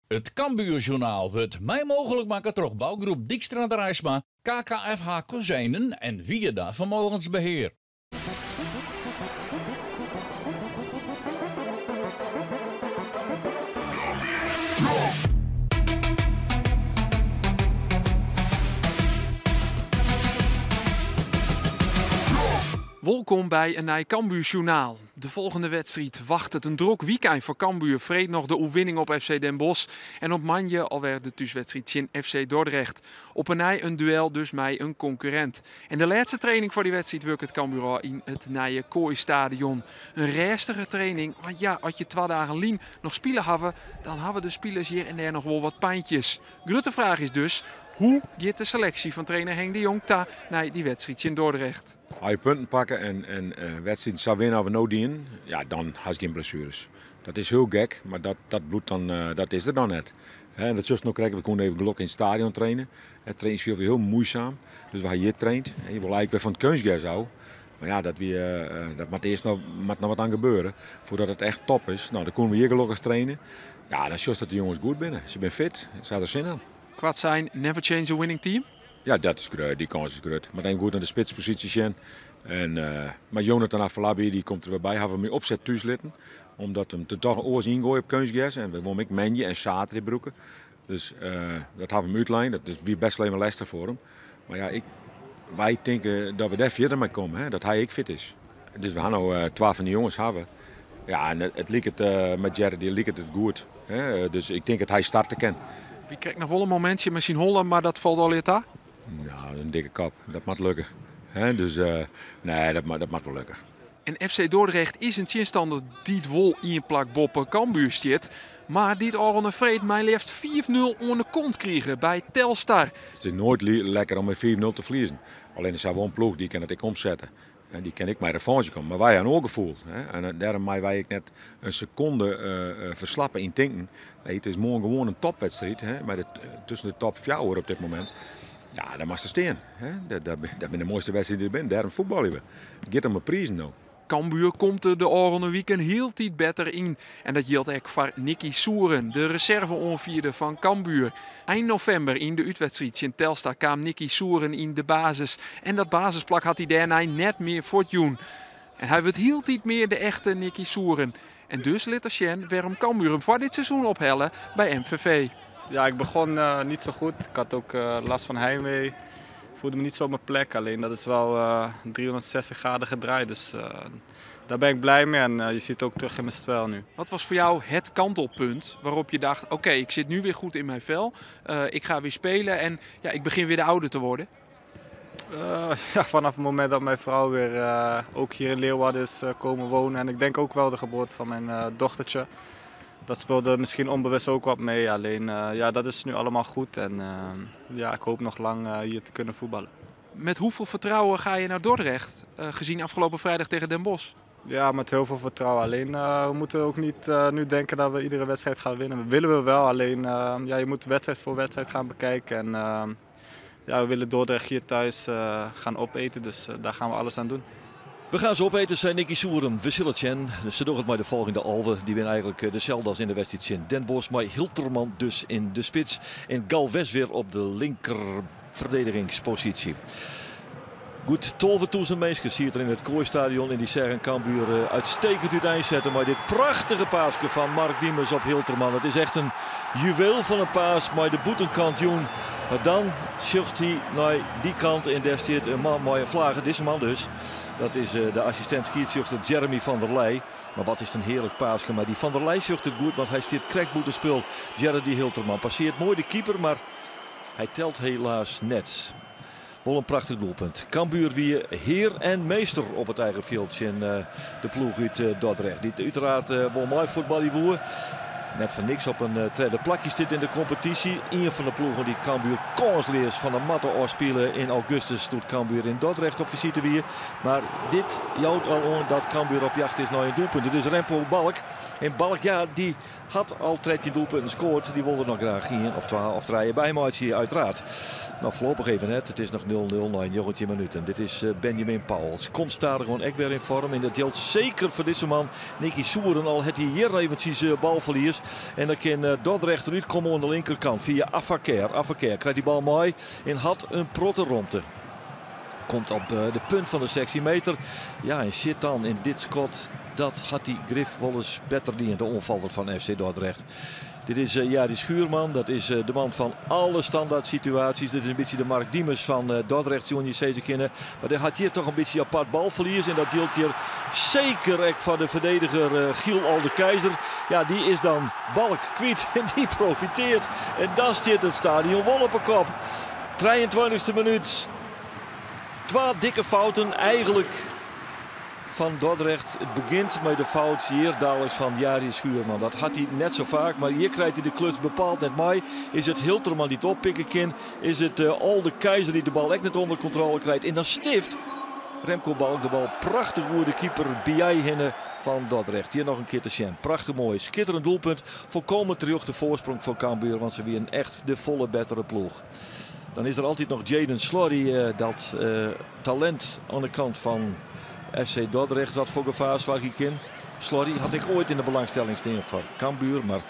It Cambuurjournaal wurdt mei mooglik makke troch bougroep Dykstra Draisma, KKFH Kozijnen en Wierda Vermogensbeheer. Wolkom by in nij Cambuurjournaal. De folgjende wedstriid wachtet in drok wykein foar Cambuur. Freed noch de oerwinning op FC Den Bosch en op moandei alwer de thúswedstriid tsjin FC Dordrecht. Op 'e nij in duel dus mei in konkurrint. En de lêste training foar dy wedstriid wurket Cambuur ôf yn it nije Koaistadion. In rêstige training, want ja, as je twa dagen lyn noch spile hawwe, dan hawwe de spilers hjir en dêr noch wol wat pijntjes. Grutte fraach is dus, hoe giet de seleksje fan trainer Henk de Jong ta nei dy wedstriid tsjin Dordrecht? As je punten pakke en wedstriden sa winne as we no dienen, ja, dan hast gjin blessueres. Dat is hiel gek, mar dat, dat bloed dan, dat is der dan net. En dat sjochst no krekt, we koene even gelokkich yn it stadion trainen. It trainingsfjild wie hiel muoisaam, dus we ha hjir traind. Je wolle eigentlik wer fan it keunstgers ôf. Mar ja, dat, wie, dat moat earst noch, moat noch wat oan gebeure foardat it echt top is. No, dan koene we hjir gelokkich trainen. Ja, dan sjochst dat de jonges goed binne. Se binne fit, se ha der sin oan. Koart sein, never change a winning team? Ja, dat is grut. Dy kâns is grut. Moat even goed nei de spitsposysje sjen. En, mar Jonathan Afolabi dy komt der wer by. Hawwe we mei opset thús litten. Omdat we him te toch oars yngoaie op keunstgers. En we wolle him ek moandei en saterdei brûke. Dus dat hawwe we him útlein. Dat wie best wol even lestich foar him. Mar ja, ik, wy tinke dat we dêr fierder mei komme. Hè? Dat hy ek fit is. Dus we ha no twa fan dy jonges hawwe. Ja, en it liket mei Jared, dy liket it goed. Hè? Dus ik tink dat hy starte kin. Wie krekt noch wol in momintsje mei syn holle, mar dat falt allegear ta? Ja, in dikke kop. Dat moat lukke. Hè? Dus nee, dat moat wol lukke. En FC Dordrecht is in tsjinstanner dy't wol ien plak boppe Cambuur stiet, mar dy't ôfrûne freed mei leafst 5-0 oan de kont krige by Telstar. It is noait lekker om mei 5-0 te ferliezen. Allinne is wol in ploech dy kin it ek omsette. En dy kin ek mei revanche komme. Mar wy ha in oar gefoel. Hè? En dêrom meie wy ek net in sekonde ferslappe yn tinken. Nee, it is moarn gewoan in topwedstriid. Hè? Mei de, tusken de top 4 op dit momint. Ja, dêr moatst der stean. Hè? Dat binne de moaiste wedstriden dy't der binne. Dêrom fuotbalje we. It giet om de prizen no. Cambuur komt der de ôfrûne wiken hieltyd better yn. En dat jildt ek foar Nicky Souren, de reserve-oanfierder fan Cambuur. Ein novimber yn de útwedstriid tsjin Telstar kaam Nicky Souren yn de basis. En dat basisplak hat hy dêrnei net mear fuortjûn. En hy wurdt hieltyd mear de echte Nicky Souren. En dus lit er sjen wêrom Cambuur him foar dit seizoen ophelle by MVV. Ja, ik begon niet zo goed. Ik had ook last van heimwee. Voelde me niet zo op mijn plek. Alleen dat is wel 360 graden gedraaid. Dus daar ben ik blij mee en je ziet het ook terug in mijn spel nu. Wat was voor jou het kantelpunt waarop je dacht, oké, ik zit nu weer goed in mijn vel. Ik ga weer spelen en ja, ik begin weer de oude te worden? Ja, vanaf het moment dat mijn vrouw weer ook hier in Leeuwarden is komen wonen. En ik denk ook wel de geboorte van mijn dochtertje. Dat speelde misschien onbewust ook wat mee. Alleen ja, dat is nu allemaal goed. En ja, ik hoop nog lang hier te kunnen voetballen. Met hoeveel vertrouwen ga je naar Dordrecht, gezien afgelopen vrijdag tegen Den Bosch? Ja, met heel veel vertrouwen. Alleen we moeten ook niet nu denken dat we iedere wedstrijd gaan winnen. Dat willen we wel, alleen ja, je moet wedstrijd voor wedstrijd gaan bekijken. En ja, we willen Dordrecht hier thuis gaan opeten, dus daar gaan we alles aan doen. We gaan ze opeten, zei Nicky Souren. We zullen het zien. Ze doen het maar de volgende alve. Die winnen eigenlijk dezelfde als in de wedstrijd in Den Bosch. Maar Hilterman dus in de spits. En Galvez weer op de linker verdedigingspositie. Goed, 12.000 mensen zie je er in het Kooistadion. En die zeggen Cambuur uitstekend uiteenzetten. Maar dit prachtige paasje van Mark Diemers op Hilterman. Het is echt een juweel van een paas. Maar de boetenkant joen. Maar dan zucht hij naar die kant en daar staat een man mooie vlaggen. Deze man dus. Dat is de assistent scheidsrechter Jeremy van der Leij. Maar wat is het een heerlijk paasje. Maar die van der Leij zucht het goed, want hij staat krekboetespul. Jeremy Hilterman passeert mooi de keeper, maar hij telt helaas net. Wel een prachtig doelpunt. Cambuur weer heer en meester op het eigen veldje in de ploeg uit Dordrecht. Die uiteraard wel mooi voetbal die woer. Net voor niks op een tweede plakje zit in de competitie. Een van de ploegen die Cambuur kansloos van de matten afspelen in augustus doet Cambuur in Dordrecht op visite weer. Maar dit jouwt al aan dat Cambuur op jacht is naar een doelpunt. Het is Remco Balk. En Balk, ja, die had al 13 doelpunten gescoord. Die wilde nog graag 1 of 2 of 3 bijmaatje uiteraard. Nou, voorlopig even net. Het is nog 0-0 na een 19 minuten. Dit is Benjamin Pauwels. Komt daar gewoon echt weer in vorm. En dat geldt zeker voor deze man. Nicky Souren al het hij hier eventjes balverlies. En dan kin Dordrecht derút komme oan de linkerkant fia Afaker. Afaker krijt dy bal mei en hat in protte romte. Komt op de punt fan de 16 meter. Ja, en sit dan yn dit skot. Dat hat hy grif wolris better dien, de oanfaller fan FC Dordrecht. Dit is Jari Schuurman, dat is de man fan alle standaard situaasjes. Dit is in bytsje de Mark Diemers fan Dordrecht, soene je sizze kinne. Mar dy hat hjir toch in bytsje apart balferlies. En dat jildt hjir seker ek foar de ferdediger Giel Olde Keizer. Ja, dy is dan Balk kwyt en dy profiteart. En dan stiet it stadion wol op 'e kop. 23e minút. Twa dikke fouten eigentlik fan Dordrecht. It begjint mei de fout hjir daliks fan Jari Schuurman. Dat hat hy net sa faak, mar hjir krijt hy de kluts bepaald net mei. Is it Hilterman dy't oppikke kin? Is it Olde Keizer dy't de bal ek net ûnder kontrôle krijt? En dan stift Remco Balk de bal prachtich oer de keeper Biai hinne fan Dordrecht. Hjir noch in kear te sjen. Prachtich moai, skitterend doelpunt. Folkomen terjochte foarsprong foar Cambuur, want se wienen echt de folle bettere ploech. Dan is der altyd noch Jaden Slory, dat talint oan de kant fan FC Dordrecht wat foar gefaar soargje kin. Slory hat ek oait yn de belangstelling stean foar Cambuur, mar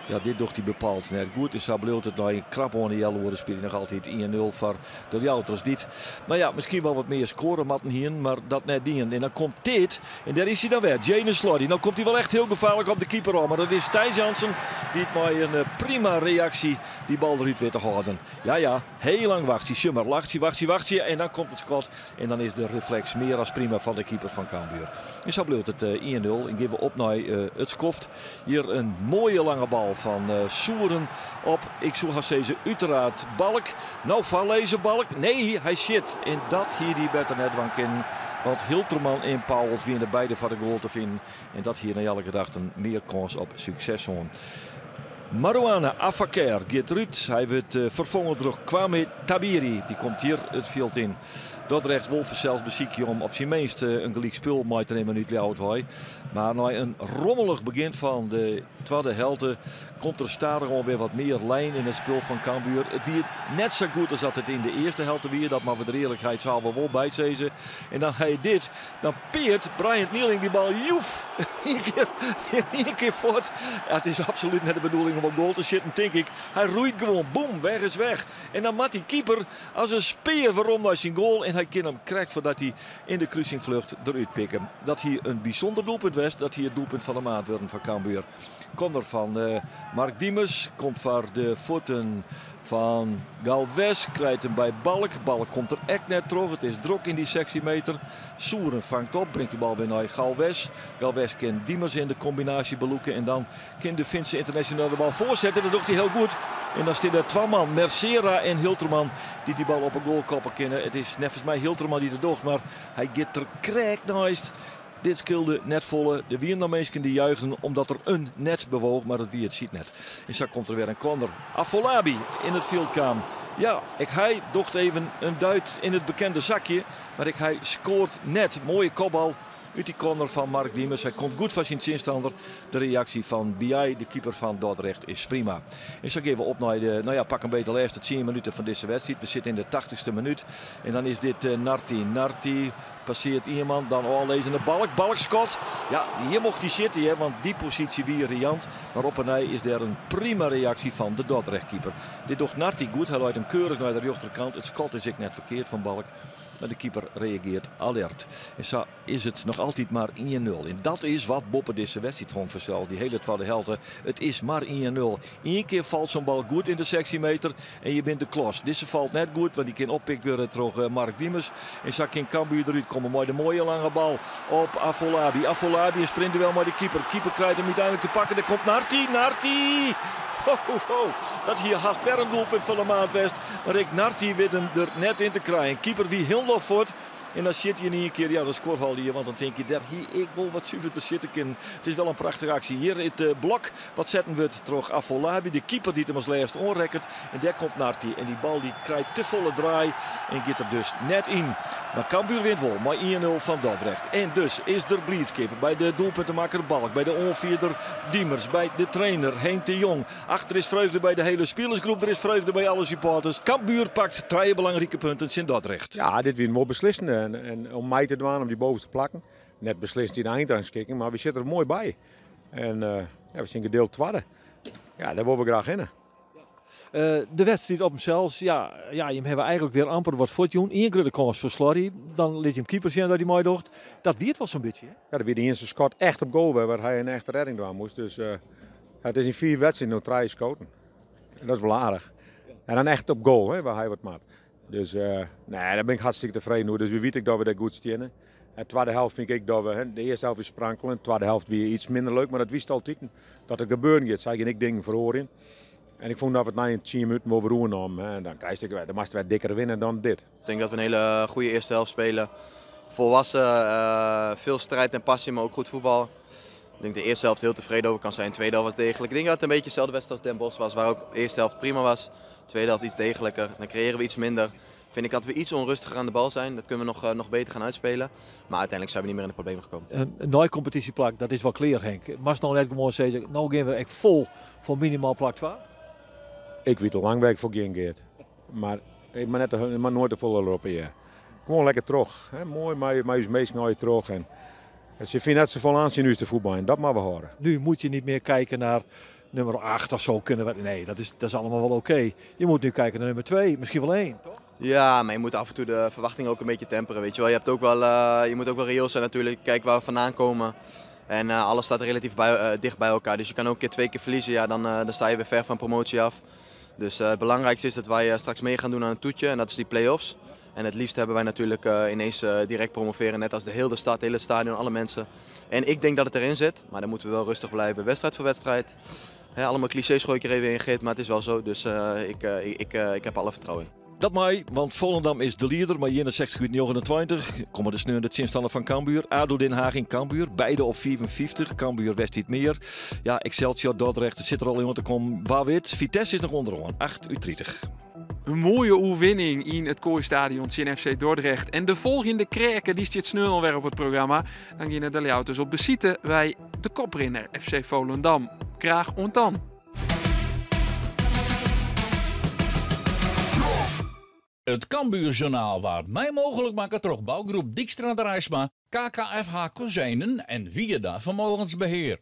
ja, dit docht hy bepaald net goed. En sa bliuwt it nei in krap oan de healoere spylje noch altyd 1-0 foar de Ljouwerters dy't, no ja, miskien wol wat mear skoare moatten hienen, mar dat net dien. En dan komt dit, en dêr is hy dan wer, Jaden Slory. No komt hy wol echt hiel gefaarlik op de keeper ôf, mar dat is Thijs Jansen dy't mei in prima reaksje dy bal derút wit te hâlden. Ja, ja, heel lang wachtsje. Sjoch mar, wachtsje, wachtsje, wachtsje. En dan komt it skot. En dan is de refleks mear as prima fan de keeper fan Cambuur. En sa bliuwt it 1-0. En gean we op nei it skoft. Hjir in moaie lange bal fan Soeren op, ik soe hast sizze, uteraard Balk. No foarlizze Balk. Nee, hy sjit. En dat hie hy better net dwaan kinnen. Want Hilterman en Pauwels wiene beide foar de goal te finen. En dat hie nei alle gedachten mear kâns op sukses hân. Marouane Afaker giet derút. Hy wurdt ferfongen troch Kwame Tabiri. Dy komt hjir it fjild yn. Dordrecht wol fansels besykje om op syn minst in gelyk spul mei te nimmen út Ljouwert wei. Mar nei in rommelich begjin fan de twadde helte komt der stadichoan wer wat mear lijn yn it spul fan Cambuur. It wie net sa goed as dat it yn de earste helte wie. Dat moatte we der earlikheidshalve wol by sizze. En dan ha je dit. Dan peert Bryant Nieling die bal joef yn ien kear fuort. Ja, it is absolút net de bedoeling om op goal te sjitten, tink ik. Hy roeit gewoan, boem, weg is weg. En dan moat dy keeper as in spear werom nei syn goal. En hy kin him krekt foardat hy yn de krusing flucht derút pikke. Dat hie in bysûnder doelpunt west. Dat hie it doelpunt fan de maand wurden foar Cambuur. Corner fan Mark Diemers komt foar de fuotten fan Galvez. Krijt him by Balk. Balk komt der ek net troch. It is drok yn dy 16 meter. Soeren fangt op, bringt de bal wer nei Galvez. Galvez kin Diemers yn de kombinaasje belûke. En dan kin de Finse international de bal foarsette. Dat docht hy hiel goed. En dan stean der twa man, Mercera en Hilterman, dy't dy bal op 'e goal koppe kinne. It is neffens my Hilterman dy't it docht, mar hy giet der krekt neist. Dit skeelde net folle. Der wienen noch minsken dy't juichten omdat der in net bewoog, mar dat wie it sydnet. En sa komt der wer in corner. Afolabi yn it fjild kaam. Ja, ek hy docht even in duit yn it bekende zakje, mar ek hy skoart net. Moaie kopbal út dy corner fan Mark Diemers. Hy komt goed foar syn tsjinstanner. De reaksje fan Biai, de keeper fan Dordrecht, is prima. En sa gean we op nei de, no ja, pak in beet de lêste tsien minuten fan dizze wedstriid. We sitte yn de tachtichste minút. En dan is dit Narti. Narti Passeart ien man, dan ôflizzende Balk. Balk skot. Ja, hjir mocht hy sitte, hear, want dy posysje wie riant. Mar op 'e nij is der in prima reaksje fan de Dordrecht-keeper. Dit docht Narti goed. Hy leit him keurich nei de rjochterkant. It skot is ek net ferkeard fan Balk, mar de keeper reageart alert. En sa is it noch altyd mar 1-0. En dat is wat boppe dizze wedstriid hong fansels, dy hiele twadde helte. It is mar 1-0. Ien kear falt sa'n bal goed yn de 16 meter En je bint de klos. Dizze falt net goed, want dy kin oppikt wurde troch Mark Diemers. En sa kin Cambuur derút komme mei de moaie lange bal op Afolabi. Afolabi in sprintduel mei de keeper. Keeper krijt him úteinlik te pakken. Der komt Narti. Narti! Ho, ho, ho. Dat hie hast wer in doelpunt fan de maand west. Mar ek Narti wit him der net yn te krijen. Keeper wie hielendal fuort. En dan sjit je yn ien kear, ja, dan skoarhal je, want dan tink je, dêr hie ik wol wat suverder sitte kinnen. It is wol in prachtige aksje. Hjir it blok wat setten wurdt troch Afolabi, de keeper dy't him as lêste oanrekket. En dêr komt Narti en dy bal dy krijt te folle draai en giet der dus net yn. Mar Cambuur wint wol mei 1-0 fan Dordrecht. En dus is der bliidskip by de doelpuntemakker Balk, by de oanfierder Diemers, by de trainer Henk de Jong. Achter is freugde by de hiele spilersgroep, der is freugde by alle supporters. Cambuur pakt trije belangrike punten tsjin Dordrecht. Ja, dit wie wol beslissende en om mei te dwaan om dy bovenste plakken. Net beslissend yn de eindrangskikking, mar we sitte der moai by. En ja, we stean gedeeld twadde. Ja, dêr wolle we graach hinne. De wedstriid op himsels, ja, ja, jim hawwe eigentlik wer amper wat fuortjûn. Ien grutte kâns foar Slory. Dan lit jim keeper sjen dat hy meidocht. Dat wie it wol sa'n bytsje, hè? Ja, dat wie de iennichste skot echt op goal wêr hy in echte redding dwaan moast. Dus it is yn fiif wedstriden no trije skoten. En dat is wol aardich. En dan echt op goal, hè, wêr hy wat moat. Dus nee, dêr bin ik hartstikke tefreden oer. Dus wy witte ek dat we dêr goed steane. En de twadde helte fyn ik ek dat we, hè, de earste helte wie sprankelend, de twadde helte wie iets minder leuk, mar dat wist altyd dat der gebeuren giet. Sy gean ek dingen feroarjen. En ik fûn dat we it nei in tsien minuten wol wer oernommen. Hè. En dan krijst ek wer, dan moatst wer dikker winne dan dit. Ik denk dat we een hele goede eerste helft spelen. Volwassen, veel strijd en passie, maar ook goed voetbal. Ik denk de eerste helft heel tevreden over kan zijn. De tweede helft was degelijk. Ik denk dat het een beetje hetzelfde wedstrijd als Den Bosch was, waar ook de eerste helft prima was. De tweede helft iets degelijker. Dan creëren we iets minder. Vind ik dat we iets onrustiger aan de bal zijn. Dat kunnen we nog beter gaan uitspelen. Maar uiteindelijk zijn we niet meer in de problemen gekomen. Een nieuwe competitieplak, dat is wel klear, Henk. Maar nou net gewoan sizze, no gean we echt fol foar minimaal plak 2. Ik wit al lang wêr't ik foar gean giet. Mar ik mar net te, mar noait te folle roppe, ja. Gewoan lekker troch. Hè. Moai mei ús minsken allegear troch. En se fine net safolle oan tsjin ús te fuotbaljen. Dat moatte we hâlde. Nu moet je niet meer kijken naar nummer 8 of zo. Kunnen we, nee, dat is allemaal wel oké. Je moet nu kijken naar nummer 2, misschien wel 1, toch? Ja, maar je moet af en toe de verwachtingen ook een beetje temperen, weet je wel. Je hebt ook wel, je moet ook wel reëel zijn natuurlijk. Kijk waar we vandaan komen. En alles staat relatief dicht bij elkaar. Dus je kan ook een keer 2 keer verliezen, ja, dan sta je weer ver van promotie af. Dus het belangrijkste is dat wij straks mee gaan doen aan het toetje en dat is die play-offs. En het liefst hebben wij natuurlijk ineens direct promoveren, net als de hele stad, het hele stadion, alle mensen. En ik denk dat het erin zit, maar dan moeten we wel rustig blijven, wedstrijd voor wedstrijd. Hè, allemaal clichés gooi ik er even in, Geert, maar het is wel zo. Dus ik heb alle vertrouwen in. Dat mei, want Volendam is de leader, mar 61 út 29. Komme de sneon de tsjinstanner fan Cambuur. ADO Den Haag en Cambuur, beide op 54. Cambuur wedstriid mear. Ja, Excelsior Dordrecht, it sit der al yn te kommen. Wa wit, Vitesse is noch ûnderoan, 8 út 30. In moaie oerwinning yn it Kooi Stadion tsjin FC Dordrecht. En de folgjende kreake dy stiet sneon alwer op it programma. Dan geane de Ljouwerters op besite by de koprinner FC Volendam. Graach oant dan. It Cambuurjournaal waard mei mooglik makke troch bougroep Dykstra Draisma, KKFH Kozijnen en Wierda Vermogensbeheer.